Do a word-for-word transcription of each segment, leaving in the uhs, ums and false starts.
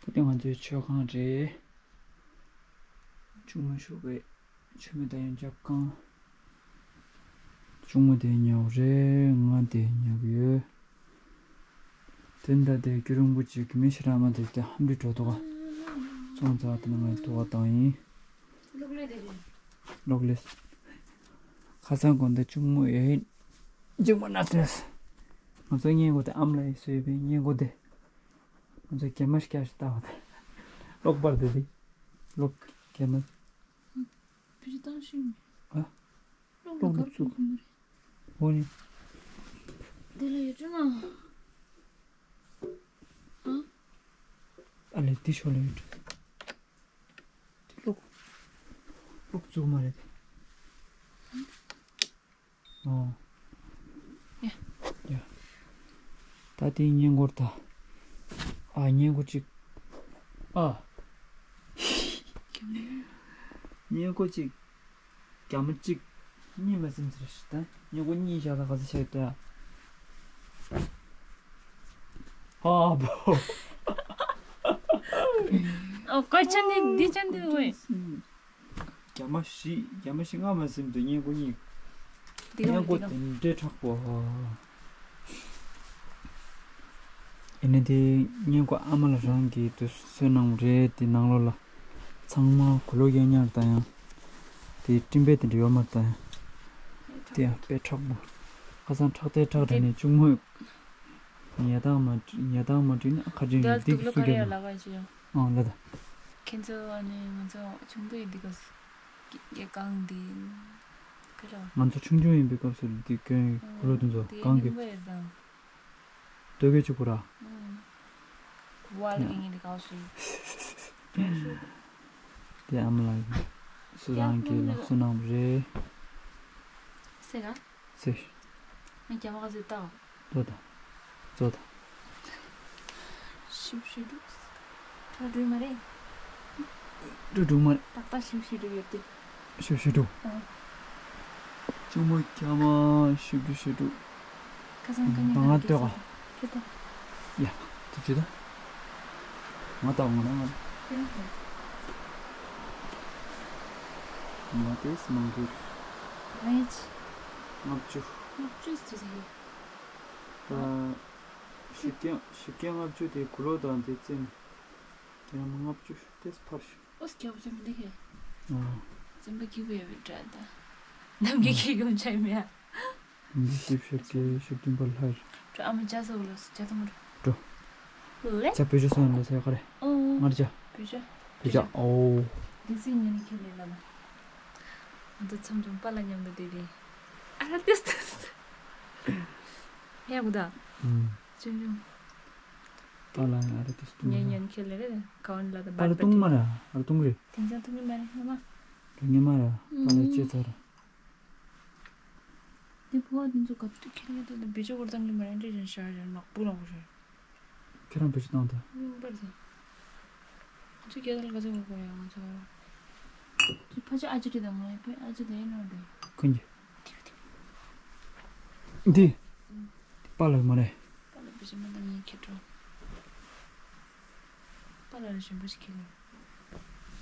ད་ལྟ་ང་ཚོའི་མཆོད་ཁང་རེད། གཅུང་མོ་བཞུགས་པའི་མཆོད་མེ་ད་ཡང་རྒྱབ་ཁང་། གཅུང་མོ་དེ་ཉལ་བ་རེད། ང་དེ་ཉལ་གི་ཡོད། དེ་འདྲ་དེ་རྒྱུན་རིང་པོ་ཅིག་གི་མི་ཞིག་ར་མ་དེ་དེ་ཧམ་རི་འགྲོ་འདུག་ག་ཚོང་རྫ་དེ་ནང་ལ་དུ་བ་བཏང་ཡིན། གློག་ཀླད་དེ་རེད། གློག་ཀླད། ཁ་སང་དགོང་དག་གཅུང་མོ་ཡོད་ཡིན། གཅུང་མོ་ན་ཟེར། ང་ཚོ་སྔས་མགོ་དེ་ཨམ་ལ་ཡི་སོས་པའི་སྔས་མགོ་དེ། ང་ཚོ་གྱ་མ་སྐྱ་ཞིག་བཏགས་པ་དེ། གློག་པར་དེ་དེ། གློག་གྱ་མ། བི་ཅི་བཏང་ཤེས་མེད། ཨ། གློག་གློག་ལ་ལ་གར་བཙུགས། གོ་མ་རེད། འོ་ནི། འདི་ལ་ཡོད་ཅུང་ཨ། ཨ། ཨ་ལས་འདི་ཤོག་ལ་ཡོད་ཅུང་། འདི་གློག་གློག་བཙུགས་མ་རེད། ཨོ། ཡ། ཡ། ད་དེ་སྔས་མགོར་ད། ཨ་སྔས་མགོ་གཅིག་ཨ། སྔས་མགོ་གཅིག་གྱ་མ་གཅིག་གཉིས་མ་ཟིན་ཚར་ཞིག་ད་སྔས་མགོ་གཉིས་བཞག་ད་ག་ཚོད་ཆགས་ད། ཨ་བོ། ཨོ་ཀ་ཅན་ནི་འདི་ཅན་འདི་ཝེ། གྱ་མ་བཞི་གྱ་མ་བཞི་ལྔ་མ་ཟིན་དུས་སྔས་མགོ་གཉིས། འདི་ག་སྔས་མགོ་འདི་ག་དེ་འདྲའི་མཁྲེགས་པོ། ཨེ་ནི་དེ་སྔས་མགོ་ཨ་མ་ལ་རང་གིས་དུས་སུ་གསོས་གནང་བ་རེད། དེ་ནང་ལོགས་ལ་ཚང་མ་གུ་ལོ་ཡང་ཉག་དང་ཡང་། དེ་སྤྲིན་པའི་དེ་འདྲ་ཡོད་མ་རེད་ད་ཡང་། དེ་ཡང་དཔེ་མཁྲེགས་པོ། ཁ་སང་ཁྲག་ཐལ་ཁྲག་དྲགས་ནས་གཅུང་མོས། ཉལ་སྟངས་མ་ཉལ་སྟངས་མ་འགྲིག་ན་ཁ་ཅིག་ཡིན་དེ་གི་སུ་རྒྱབ་ན། ཨང་ལ་ད། ཁྱེད་ཚོ་ཨ་ནི་ང་ཚོ་ཆུང་དུས་འདི་ག་སྐྱེ་གང་འདི་ཁ་ལ། ང་ཚོ་ཆུང་ཆུང་ཡིན་པའི་སྐབས་སུ་འདི་སྐྱོན་གུ་ལོ་དེ་ཚོ་གང་གི། སྟོད་གོས་གཅིག་པུ་ར། ཝལ་གི་ངའི་འདི་ག་སུ། དེ་ཨ་མ་ལགས་སུ་རང་གི་ལག་སུ་གནང་བ་རེད། སེ་ག་སེ། ང་རྒྱ་མ་ག་ཟེ་ཏོ། ཏོ་ཏོ། ཙོ་ཏོ། ཞིབ་ཞིབ་འདུག་ཁྲ་འགྲུལ་མ་རེད། འགྲོ་འགྲོ་མ་རེད། ཏག་ཏག་ཞིབ་ཞིབ་འགྲུལ་ཡོད་དེ། ཞིབ་ཞིབ་འགྲུལ། ཨ། གཅུང་མོ་རྒྱ་མ་ཞིབ་འགྲུལ་ཞིབ་འགྲུལ། ཁ་སང་ཀ་ཉེ་ང་ལྟོས་ག་ཁྱེད་ཏོ། ཡ། ཐུགས་རྗེ་ཆེ་ད། ང་ལྟ་འོང་ན་ང་། ཁྱེད་རང་ཁྱེད། ང་ཏེས་མང་གི། ང་ཡིན་ཅི། ལྔ་བཅུ། ལྔ་བཅུ་ཟེར་ཟེར་གི། ཨ། ཞིབ་རྒྱང་ཞིབ་རྒྱང་ལྔ་བཅུ་དེ་གུ་ལོ་དང་དེ་བཙེམ། རྒྱང་ལྔ་བཅུ་དེས་ཕར་ཞིག་ཨོ་སྐྱབས་སེམས་འདི་ཧེ། ཨ། སེམས་པ་སྐྱིད་པོ་ཡོད་པའི་འདྲ་ད། ནམ་གྱི་ཁྱི་གུམ་ཆ་མེད་ཨ། འདི་ཞིབ་ཞིབ་ཀྱི་ཞིབ་ཏིང་པར་ལྷར། འགྲོ་ཨ་མ་ཇ་ཟོ་ལ་ཇ་ཐུང་རུ། འགྲོ། ལེ། ཇ་བེད་སྤྱོད་སོང་ལ་ཟེར་ག་རེ། ཨོ། ངར་ཇ། བེད་སྤྱོད། བེད་སྤྱོད་ཨོ། འདི་སྲིད་ཉིན་ཁྱེད་ལས་ལ་མ། ང་ཚོ་མཚམས་མཚམས་པཱ་ལགས་མཉམ་དུ་བསྡད་དེ། ཨ་ར་ཏེས་ཏེས། ཧེ་གུ་ད། ཨུམ། ཅུང་ཅུང་། པཱ་ལགས་ཨ་ར་ཏེས་ཏུང་། ཉན་ཉན་ཁྱེད་ལས་རེད་ག་བན་ལ་ད་པཱ་ལགས་ཏུང་མ་ར་ཨ་ར་ཏུང་རེད། དེང་སང་ཐུག་གི་མ་རེད་ངོ་མ། རེད་ངེ་མ་ར། ཨུམ། པཱ་ལགས་ཅེ་ཚར། འདི་ཕོ་བ་འདི་ཚོ་ག་དུས་ཁྱེར་ཡོད་དེ་འདི་བེད་སྤྱོད་སྐོར་བཏང་གི་མ་རེད་འདྲི་བཞིན་ཤར་བཞིན་ནག་པོ་ནག་པོ་ཤར། ཁྱེད་རང་བེད་སྤྱོད་བཏང་དང་། རླུང་པར་དང་། ང་ཚོ་སྐད་དར་ག་ཚོད་གོ་གོ་ཡ་ང་ཚོ། ཅི་ཕ་ཆ་ཨ་ཅི་དྲི་དང་ང་ཕ་ཨ་ཅི་དེ་ནོ་དེ། ཁོན་གྱི། འདི། པཱ་ལགས་མ་རེད། པཱ་ལགས་བེད་སྤྱོད་མ་བཏང་ངས་ཁྱེར་འགྲོ། པཱ་ལགས་ལ་ཞིམ་པོ་ཞིག་ཁྱེར་ཡོང་།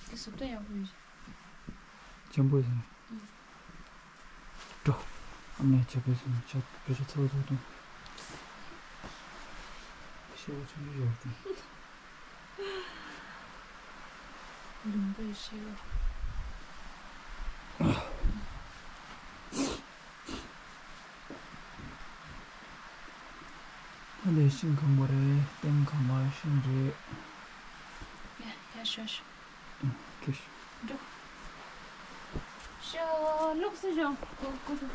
དེ་བཟོ་ལྟ་ཡག་པོ་ཡོད། འཇམ་པོ་ཡོད། འགྲོ། ཨ་མའི་ཇ་པོ་ཟིན་ཇ་བེད་སྤྱོད་ཚ་བོ་ཚོ་དང་། ཤེས་བ་ཆུང་ཆུང་ཡོད་དང་། ལུང་པའི་ཤེས་བ། ཨ་ལས་ཤིང་གང་བ་རེད། སྟེང་གང་བ་ཤིང་རེད། ཡ་ཡ་ཤོ་ཤོ། ཨ་ཁེ་ཤོ། འགྲོ། ཤོ་ལུགས་སུ་ཤོ། ཀོ་ཀོ་ཀོ།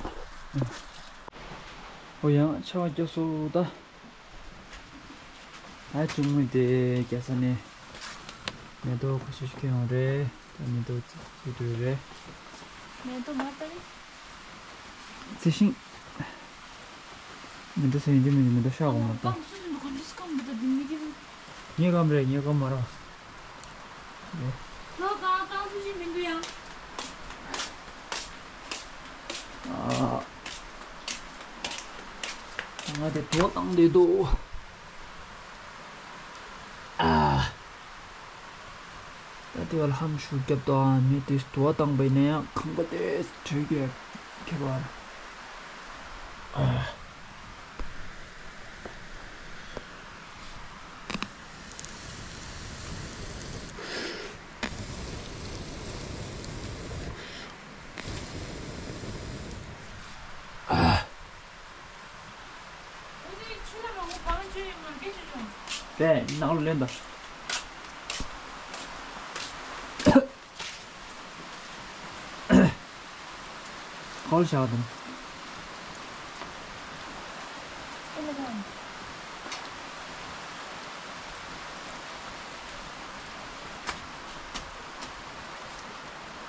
ཨོ་ཡང་ཆར་པ་སྐྱོ་སོ་ད། ད་གཅུང་མོས་དེ་རྒྱ་ས་ནས་མེ་ཏོག་ཁ་ཤས་ཤིག་ཁྱེར་ཡོང་རེད། ད་མེ་ཏོག་ཚིག་ཚིག་འགྲོ་རེད། མེ་ཏོག་མ་ལྟ་རེད། རྩི་ཤིང་། མེ་ཏོག་ཟེར་ཡིན་གྱི་མིན་གྱི་མེ་ཏོག་ཤ་གོ་མ་ལྟ། ངའི་སྒམ་རེད་ངའི་སྒམ་མ་རེད། ལོ་གང་གང་སུ་ཞིག་མི་འདུག་ཡང་། ཨ། ང་དེ་གྲོ་བཏང་བསྡད་འདུག་ཨ། ད་དེ་བ་ལ་ཧམ་ཤུགས་བརྒྱབ་དང་མི་དེ་དུ་བ་བཏང་པ་ཡིན་ན་ཡང་ཁང་པ་དེ་བྲོས་ཀྱི་ཁྱེད་པར། དེ་ནང་ལ་ལེན་དང་། ཁོལ་བྱ་དང་།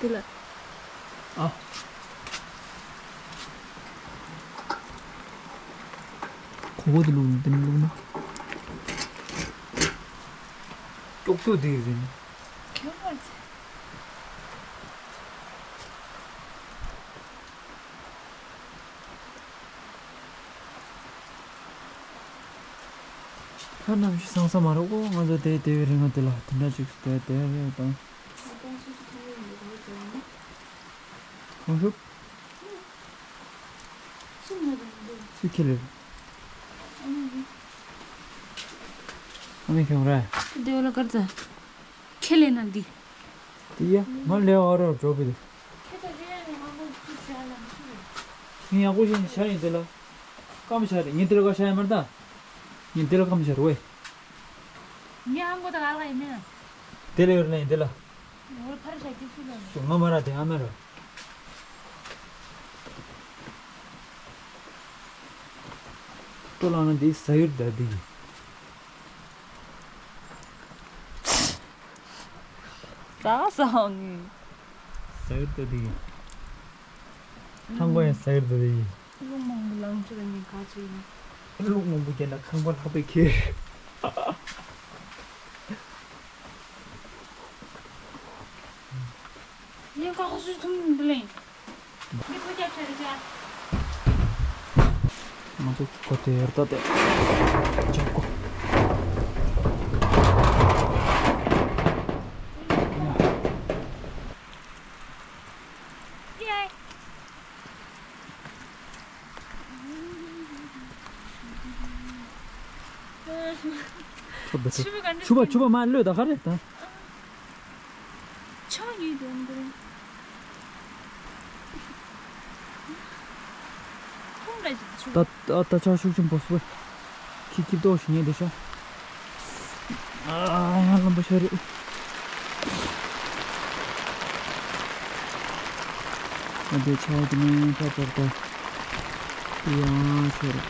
དེ་ལ། ཨ། ཁོ་བོ་དེ་ལུག་དེ་ལུག་ན། ཀྱོག་ཀྱོག་དེ་ཡིན། ཁྱོད་མ་ཚེ། ཁ་ནམ་ཞིག་སང་ས་མ་རེད་གོ། ང་ཚོ་དེ་དེ་བའི་རིང་ང་དེ་ལ་དེ་འདྲ་ཅིག་དེ་དེ་རེད་དང་། གང་ཤུབ། སུ་ཁྱེར་ལེ། ཨ་མའི་ཁྱོད་ར། དེ་བ་ལ་གར་ཚ། ཁྱེར་ལེ་ན་འདི། དེ་ཡ་ང་ལེ་བ་ར་འགྲོ་བི་དེ། ཁྱེད་ཚོ་རེ་ཡ་ནས་ང་ཁོ་ཚུར་བྱ་ལ་མི་ཤེས། ངས་ཡག་པོ་ཞིག་བྱ་ཡིན་དེ་ལ། སྐམ་བྱ་རེད་ངས་དེ་ལ་ཀ་བྱ་ཡ་མར་ད། ངས་དེ་ལ་སྐམ་བྱ་རེད་ཝེ། ངའི་ཨ་མགོ་དང་ཨ་ལ་ཡིན་མིན། དེ་ལ་ཡོད་ན་ཡིན་དེ་ལ། ངོར་ཕར་བཞག་རྒྱུ་ཚུལ་ལ། སུ་ང་མ་ར་དེ་ཨ་མ་ར། ཏོ་ལ་ན་དེ་ས་ཡུར་ད་དེ། ས་ས་ཧང་། ས་ཡུར་ད་དེ། ཐང་པ་ཡང་ས་ཡུར་ད་དེ། རླུང་མང་པོ་ལངས་ཆོག་ནི་ག་ཅིག་ཡིན། རླུང་མང་པོ་རྒྱབ་ན་ཁང་པ་ལྷག་པའི་ཁེལ། ངས་ཁ་ཁ་སུ་ཐུམ་འདི་ལེན། མི་ཁོ་རྒྱབ་ཆ་རེ་ཆ། ང་ཚོ་གོ་དེ་ཡར་ལྟ་དེ། ཅག་གོ། ཡ། ཆུ་བ་ག་འདྲ་ཆུ་བ་ཆུ་བ་མ་གློད་ད་ག་རེད་ད། ཆང་ཡིན་དོན་དུ། ཁོང་ལ་ཞིག་ཆུ་བ། ད་ད་ད་ཆ་ཤུགས་ཆེན་པོ་སུ་བ། ཁྱི་ཁྱི་ཏོག་ཞིག་ཉལ་དེ་ཤ། ཨ་ཡང་ལམ་པ་ཤ་རེད། ཨ་དེ་ཆ་དེ་ནས་ད་ད་ད། ཡང་ཤ་རེད།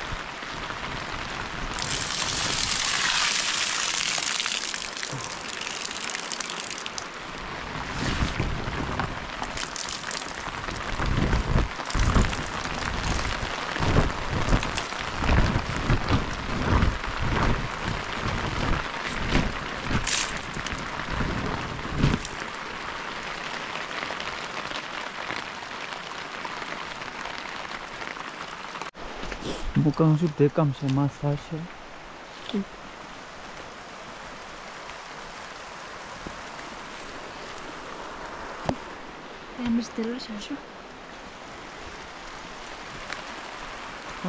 མོ་རྐང་ཤུབས་དེ་སྐམ་ཤེས་མ་ཟ་ཤེས། དེ་མི་སྟེར་བར་བྱ་ཤོག་ཨ།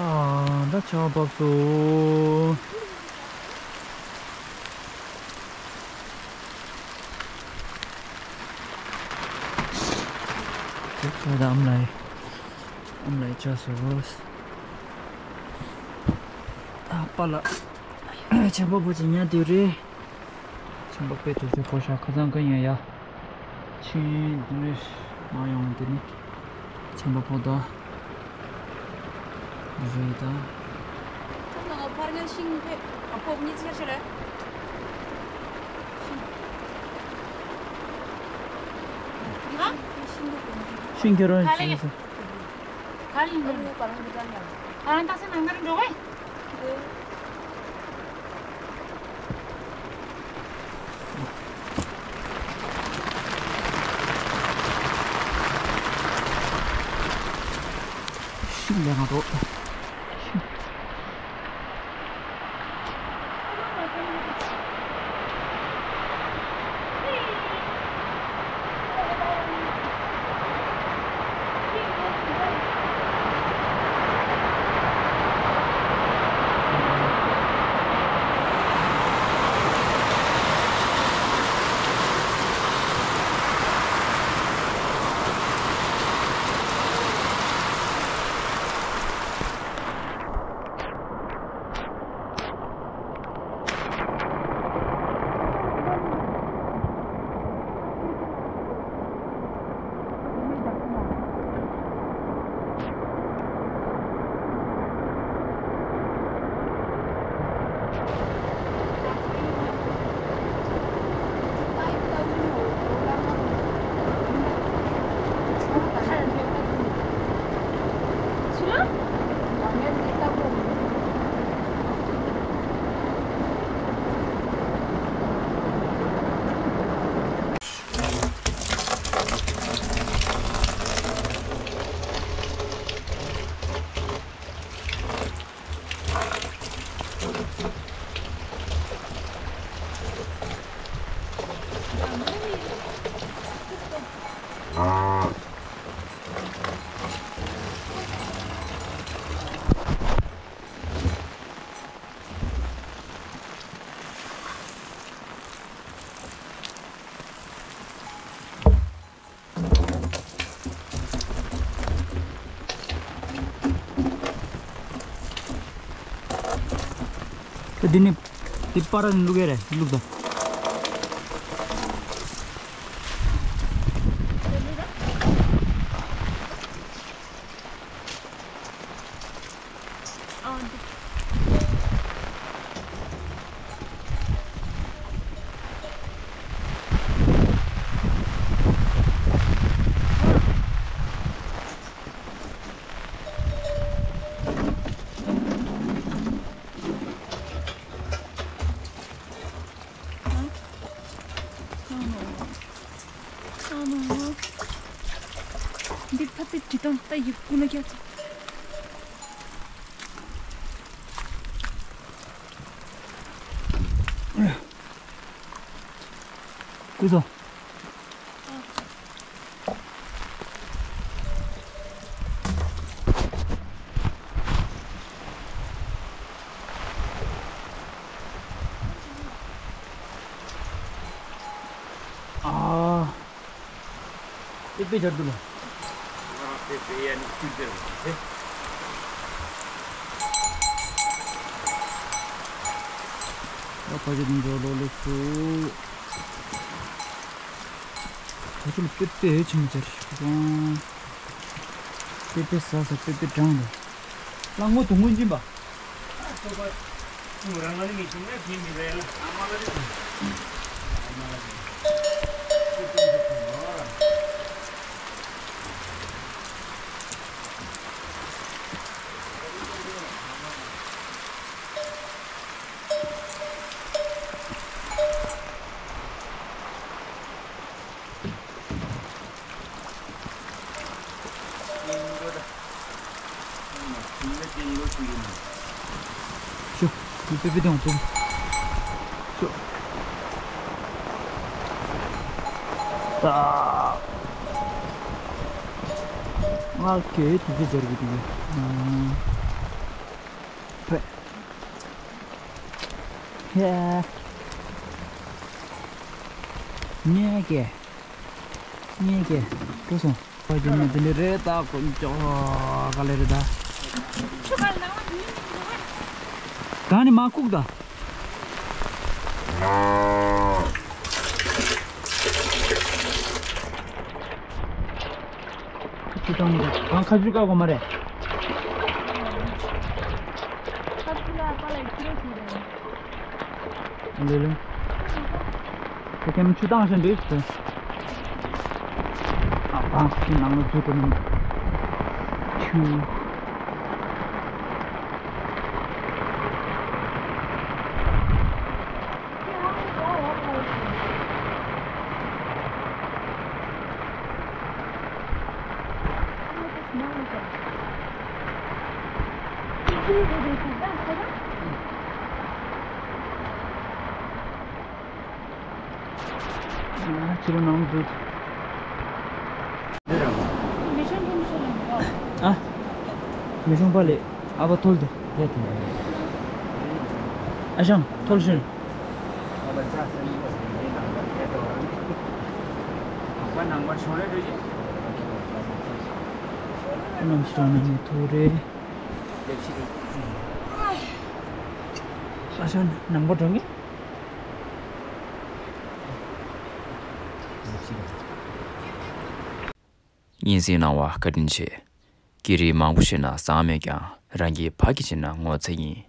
ད་ཆར་པ་བབས་སོང་། ད་ཨ་མ་ལགས། ཨ་མ་ལགས་ཆགས་སོང་། ཨ་པ་ལགས། ཆར་པ་པོ་ཅིག་ཉལ་དུས་རེད། ཆར་པ་དཔེ་དུས་ཚོད་ཕོ་ཤ་ཁ་སང་ག་ཡིན་ཡ། ཆིང་འདི་ནས་མ་ཡོང་འདི་ནི་ཆམ་པ་ཕོ་དོ་རེད་ད། ཁོང་ལ་ཕར་ངན་ཤིང་ཕེབས་ཨ་ཕོ་གཉིས་ཚེ་ཆེ་རེད། ཤིང་ཁྱེར་རོགས་ག་ལེ་ཡིན་ཟེར། ག་ལེ་ཡིན་ཟེར། ཨ་རང་ཏག་སེ་ནང་ནར་འགྲོ་གི། ཤིང་ལས་ང་འགྲོ། ཤིང་། འདི་ནི་འདི་པར་ནི་བླུག་ཡ་རེད། བླུག་ད། འདི་ཕ་ཚིག་བྲི་སྟངས་ལྟ་ཡི་ཀུན་ལ་རྒྱ་ཚོ། ཀུ་ཚོ། ཨ། ཨེ་པེ་ཇར་དུ་ལ། ཨ་པེ་པེ་ཡ་ནི་ཀུ་ཇར་དུ་ལ། ཨ་ཕ་ཇི་དུ་འཇོ་ལོ་ལེ་སུ། ད་ཚོ་ལ་པེ་པེ་ཆེན་མོ་ཅར་ཞིག་དང་། པེ་པེ་ཟ་ཟ་པེ་པེ་གྲང་དང་། གླང་མོ་དུ་སྔོན་འབྱིན་པ། ཤོ། མི་པེ་པེ་དང་པེ་པེ། ཤོ། ད། ང་གས་དུས་ཚོད་སྦྱར་གི་འདུག་ཨང་། ཕེ། ཧེ། ངས་ཀྱེ། ངས་ཀྱེ། ཀུ་སོང་། ཁ་ཅིག་ནི་དེ་འདྲ་རེད་ད། དཀོན་མཆོག་ག་ལེ་རེད་ད། ད་ནི་མ་ཁུག་ད། ཁ་ཆུ་བཏང་མི་འདུག་ཁ་ཆུ་བཀག་དགོས་མ་རེད། ལེ་ལེ། ཁ་ཁེམ་ཆུ་བཏང་ཞིག་འདུག་ཨ་ཕ་ཁི་ནང་ལ་འཛུལ་དགོས་མིན། ཆུ། ཕྱི་རུ་ནང་འཛུལ། ཨ། མེ་ཤོང་པ་ལས་ཨ་བ་ཐོལ་ཏེ། ཨ་ཞང་ཐོལ་ཤིན། ནམ་ཞིག་ནང་ནས་ཐུག་རེད། ཨ་ཞང་ནང་པ་འགྲོ་ངེས། སྙན་སེང་གནང་བ་བཀའ་དྲིན་ཆེ། སྐད་རིགས་མང་པོ་ཤེས་ན་བཟང་མེད་ཀྱང་རང་གི་ཕ་གི་བྱས་ན་ངོ་ཚ་ཡིན།